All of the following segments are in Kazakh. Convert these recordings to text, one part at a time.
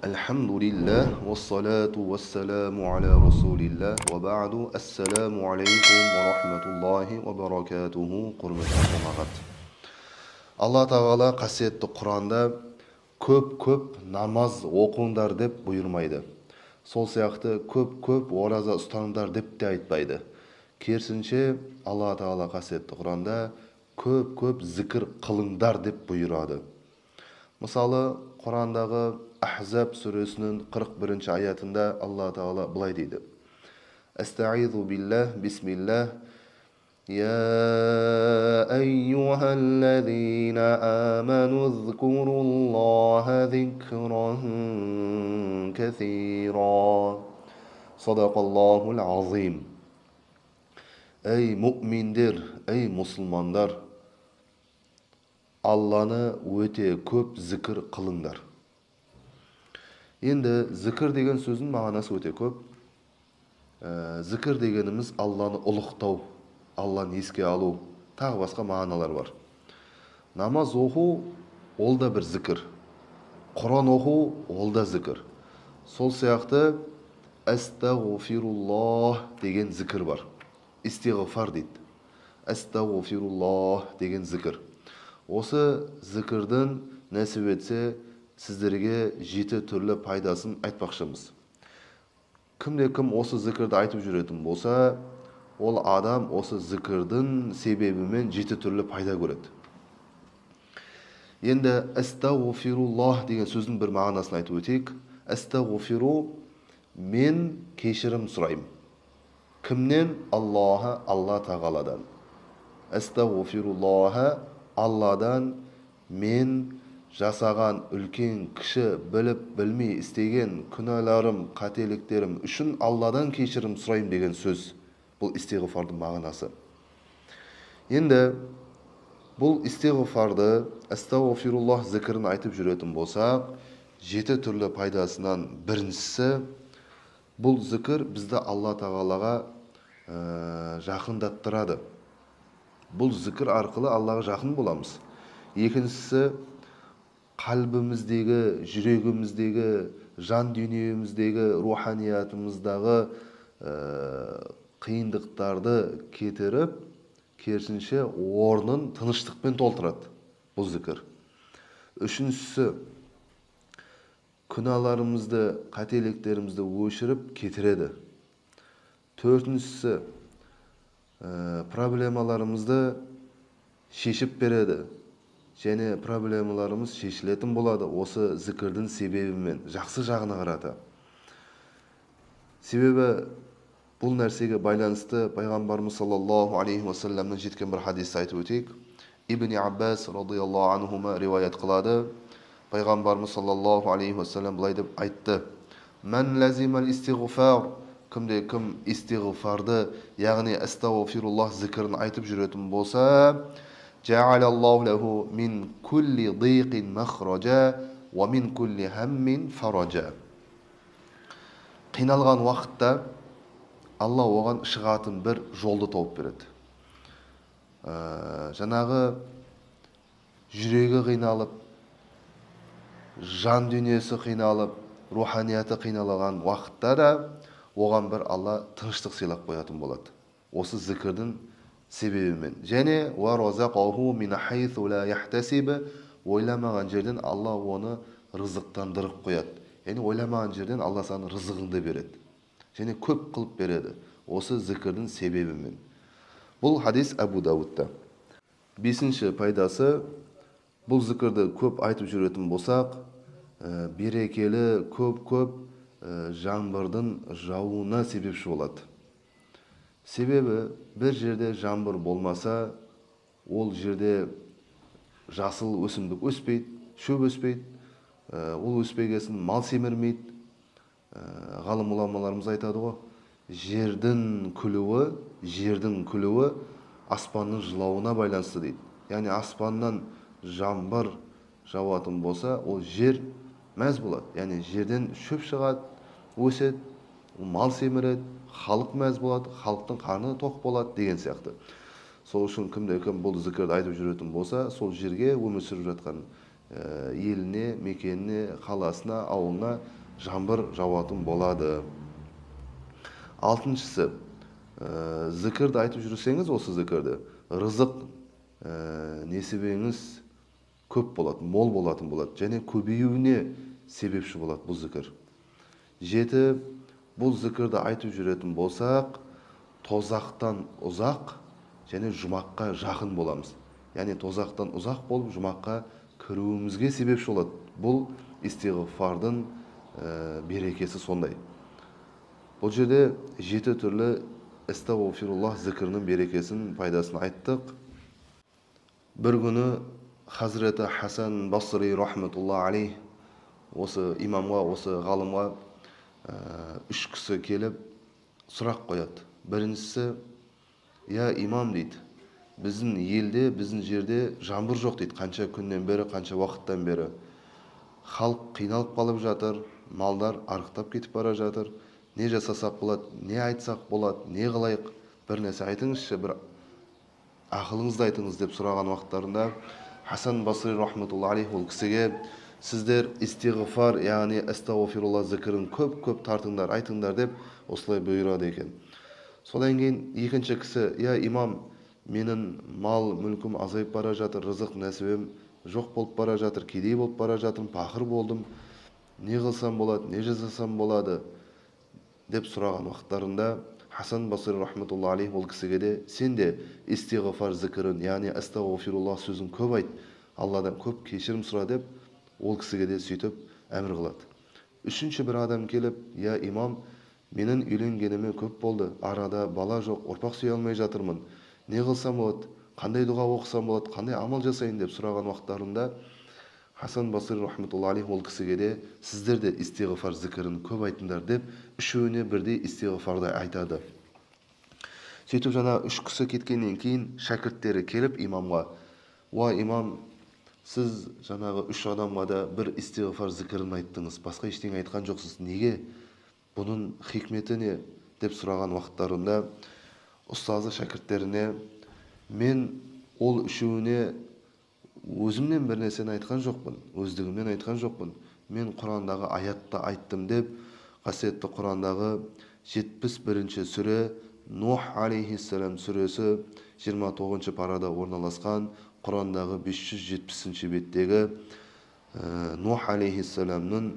Альхамдулиллах, уассалату уассаламу аля расулиллах, ва ба'ду. Ассаламу алейкум ва рахматуллахи ва баракатуху. Құрметті жамағат. Алла Тағала қасиетті Құранда көп-көп намаз оқыңдар деп бұйырмайды. Сол сияқты көп-көп ораза ұстаңдар деп те айтпайды. Керісінше, Алла Тағала қасиетті Құранда көп-көп зікір қылыңдар деп бұйырады. Мысалы, Құрандағы Ахзаб сүресінің 41 аятында Алла Тағала былай дейді. Әстаизу биллах, бисмиллах. Я әйюхаллазина аману зкуруллаха зикран кәсира. Садақаллахул азим. Ey mu'mindir, ey мұсылмандар, Алланы өте көп зікір қылыңдар. Енді зікір деген сөздің мағынасы өте көп. Зікір дегеніміз Алланы ұлықтау, Алланы еске алу, тағы басқа мағыналар бар. Намаз оқу ол да бір зікір. Құран оқу ол да зікір. Сол сияқты әстағфируллах деген зікір бар. Истиғфар дейді. Әстағфируллах деген зікір. Осы зікірдің нәсіп етсе, сіздерге 7 түрлі пайдасын айтпақшымыз. Кімде кім осы зікірді айтып жүретін болса, ол адам осы зікірдің себебімен 7 түрлі пайда көреді. Енді әстағфируллах деген сөздің бір мағынасын айтып өтейік. Әстағфиру, мен кешірім сұраймын. Кімнен? Аллаха, Алла Тағаладан. Әстағфируллаха, Алладан мен жасаған үлкен кіші біліп білмей істеген күнәларым, қателіктерім үшін Алладан кешірім сұраймын деген сөз. Бұл истиғфардың мағынасы. Енді бұл истиғфарды, әстағфируллах зікірін айтып жүретін болсақ, 7 түрлі пайдасынан біріншісі, бұл зікір бізді Алла Тағалаға жақындаттырады. Бұл зікір арқылы Аллаға жақын боламыз. Екіншісі, қалбіміздегі, жүрегіміздегі, жан дүниеміздегі, руханиятымыздағы қиындықтарды кетіріп, керісінше орнын тыныштықпен толтырады бұл зікір. Үшіншісі, күнәларымызды, қателіктерімізді өшіріп кетіреді. Төртіншісі, проблемаларымызды шешіп береді. Және проблемаларымыз шешілетін болады осы зікірдің себебімен, жақсы жағына қарата. Себебі бұл нәрсеге байланысты пайғамбарымыз саллаллаху алейхи уассаламнан жеткен бір хадисті айтып өтейік. Ибн Аббас радияллаху анхума риуаят қылады. Пайғамбарымыз саллаллаху алейхи уассалам былай деп айтты: Мән лазимал истиғфар, кімде кім истиғфарды, яғни әстағфируллах зікірін айтып жүретін болса, жаалаллаху лаху мин кулли дыйқин махража ва мин кулли хаммин фаража. Қиналған уақытта Алла оған шығатын бір жолды тауып береді. Жаңағы жүрегі қиналып, жан дүниесі қиналып, руханияты қиналған уақытта да оған бір Алла тыныштық сыйлап қоятын болады. Осы зікірдің себебімен. Және уа разақаху мин хайсу ла яхтасиб, ойламаған жерден Алла оны рызықтандырып қояды. Яғни ойламаған жерден Алла саған рызығыңды береді. Және көп қылып береді осы зікірдің себебімен. Бұл хадис Әбу Дауыдта. Бесінші пайдасы, бұл зікірді көп айтып жүретін болсақ, берекелі көп-көп жаңбырдың жауына себепші болады. Себебі бір жерде жаңбыр болмаса, ол жерде жасыл өсімдік өспейді, шөп өспейді, ол өспегесін мал семірмейді. Ғалым ғұламаларымыз айтады ғой, жердің күлуі аспанның жылауына байланысты дейді. Яғни аспаннан жаңбыр жауатын болса, ол жер мәз болады. Яғни жерден шөп шығады, өседі, мал семіреді, халық мәз болады, халықтың қарны тоқ болады деген сияқты. Сол үшін кімде кім бұл зікірді айтып жүретін болса, сол жерге өмір сүріп жатқан еліне, мекеніне, қаласына, ауылына жаңбыр жауатын болады. Алтыншысы, зікірді айтып жүрсеңіз, осы зікірді, рызық несібеңіз көп болады, мол болатын болады және көбеюіне себепші болады бұл зікір. Жеті, бұл зікірді айтып жүретін болсақ, тозақтан ұзақ және жұмаққа жақын боламыз. Яғни тозақтан ұзақ болып жұмаққа кіруімізге себепші болады. Бұл истиғфардың берекесі сондай. Бұл жерде жеті түрлі астағфируллах зікірінің берекесін, пайдасын айттық. Бір күні Хазіреті Хасан Басри рахметуллах алейх осы имамға, осы ғалымға үш кісі келіп сұрақ қояды. Біріншісі, я имам дейді, біздің елде, біздің жерде жаңбыр жоқ дейді, қанша күннен бері, қанша уақыттан бері. Халық қиналып қалып жатыр, малдар арықтап кетіп бара жатыр. Не жасасақ болады, не айтсақ болады, не қылайық, бір нәрсе айтыңызшы, бір ақылыңызды айтыңыз деп сұраған уақыттарында Хасан Басри рахметуллах алейх ол кісіге, сіздер истиғфар, яғни астағфируллах зікірін көп-көп тартыңдар, айтыңдар деп осылай бұйырады екен. Содан кейін екінші кісі, я имам, менің мал мүлкім азайып бара жатыр, рызық нәсібім жоқ болып бара жатыр, кедей болып бара жатырмын, пақыр болдым, не қылсам болады, не жасасам болады деп сұраған уақыттарында Хасан Басри рахметуллах алейх ол кісіге де, сен де истиғфар зікірін, яғни астағфируллах сөзін көп айт, Алладан көп кешірім сұра деп ол кісіге де сөйтіп әмір қылады. Үшінші бір адам келіп, я имам, менің үйленгеніме көп болды, арада бала жоқ, ұрпақ сүйе алмай жатырмын, не қылсам болады, қандай дұға оқысам болады, қандай амал жасайын деп сұраған уақыттарында Хасан Басри рахметуллах алейх ол кісіге де, сіздер де истиғфар зікірін көп айтыңдар деп үшеуіне бірдей истиғфарды айтады. Сөйтіп жаңа үш кісі кеткеннен кейін шәкірттері келіп имамға, уа имам, сіз жаңағы үш адамға да бір истиғфар зікірін айттыңыз, басқа ештеңе айтқан жоқсыз, неге? Бұның хикметі не? Деп сұраған уақыттарында ұстазы шәкірттеріне, мен ол үшеуіне өзімнен бір нәрсені айтқан жоқпын, өздігімнен айтқан жоқпын, мен Құрандағы аятты айттым деп, қасиетті Құрандағы 71-ші сүре, Нух алейхиссалам сүресі 29-шы парада орналасқан Құрандағы 570-ші беттегі Нух алейхиссаламның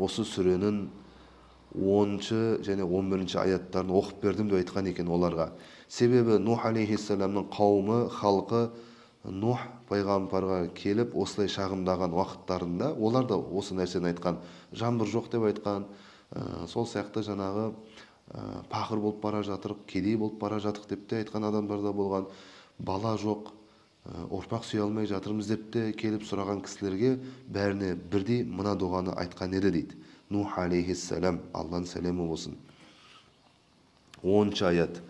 осы сүренің 10-шы және 11-ші аяттарын оқып бердім деп айтқан екен оларға. Себебі Нух алейхиссаламның қауымы, халқы Нух пайғамбарға келіп осылай шағымдаған уақыттарында олар да осы нәрсені айтқан, жаңбыр жоқ деп айтқан, сол сияқты жаңағы пақыр болып бара жатырық, кедей болып бара жатырық деп те айтқан адамдар да болған, бала жоқ, ұрпақ сүйе алмай жатырмыз деп те келіп сұраған кісілерге бәріне бірдей мына дұғаны айтқан еді дейді. Нух алейхиссалам, Алланың сәлемі болсын. 10-шы аят.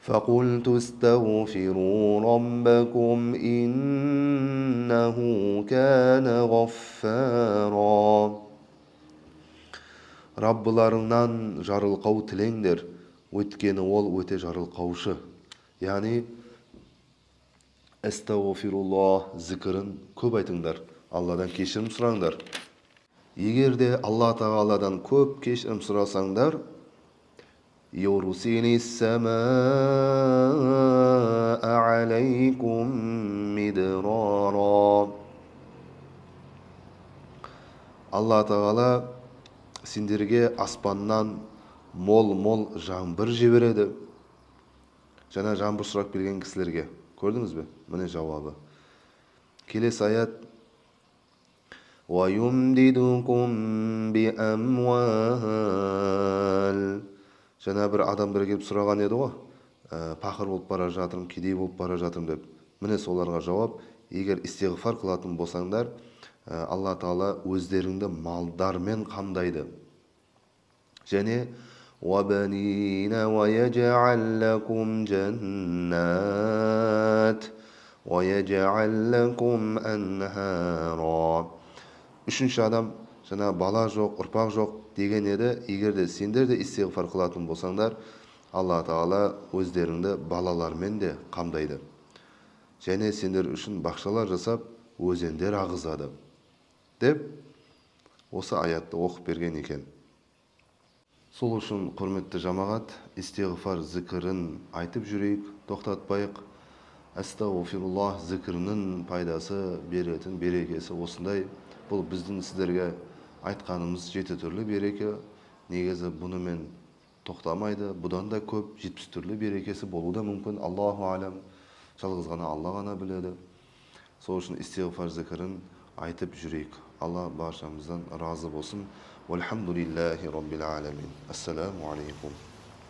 فَقُلْتُ اسْتَغْفِرُوا رَبَّكُمْ إِنَّهُ كَانَ غَفَّارًا. Раббыларыңнан жарылқау тілеңдер, өйткені ол өте жарылқаушы. Яғни астағфируллах зікірін көп айтыңдар, Алладан кешірім сұраңдар. Егер де Алла Тағаладан көп кешірім сұрасаңдар, يُرْسِلِ السَّمَاءَ عَلَيْكُمْ مِدْرَارًا. Алла Тағала сендерге аспаннан мол-мол жаңбыр жібереді. Жаңа жаңбыр сұрап келген кісілерге. Көрдіңіз бе? Міне жауабы. Келесі аят. وَيُمْدِدُكُمْ بِأَمْوَالٍ. Жаңа бір адамдар келіп сұраған еді ғой, пақыр болып бара жатырмын, кедей болып бара жатырмын деп. Міне соларға жауап, егер истиғфар қылатын болсаңдар, Алла Тағала өздеріңді малдармен қамдайды. Және وَبَنِينَ وَيَجْعَلْ لَكُمْ جَنَّاتٍ وَيَجْعَلْ لَكُمْ أَنْهَارًا. Үшінші адам жаңа бала жоқ, ұрпақ жоқ деген еді. Егер де сендер де истиғфар қылатын болсаңдар, Алла Тағала өздеріңді балалармен де қамдайды. Және сендер үшін бақшалар жасап, өзендер ағызады деп осы аятты оқып берген екен. Сол үшін, құрметті жамағат, истиғфар зікірін айтып жүрейік, тоқтатпайық. Әстағфируллах зікірінің пайдасы, беретін берекесі осындай. Бұл біздің сіздерге айтқанымыз 7 түрлі береке. Негізі бұнымен тоқтамайды, бұдан да көп 70 түрлі берекесі болуы да мүмкін. Аллаху алям, жалғыз ғана Алла ғана біледі. Сол үшін истиғфар зікірін айтып жүрейік. Алла баршамыздан разы болсын. Уалхамдулиллахи раббил аламин. Ассаламу алейкум.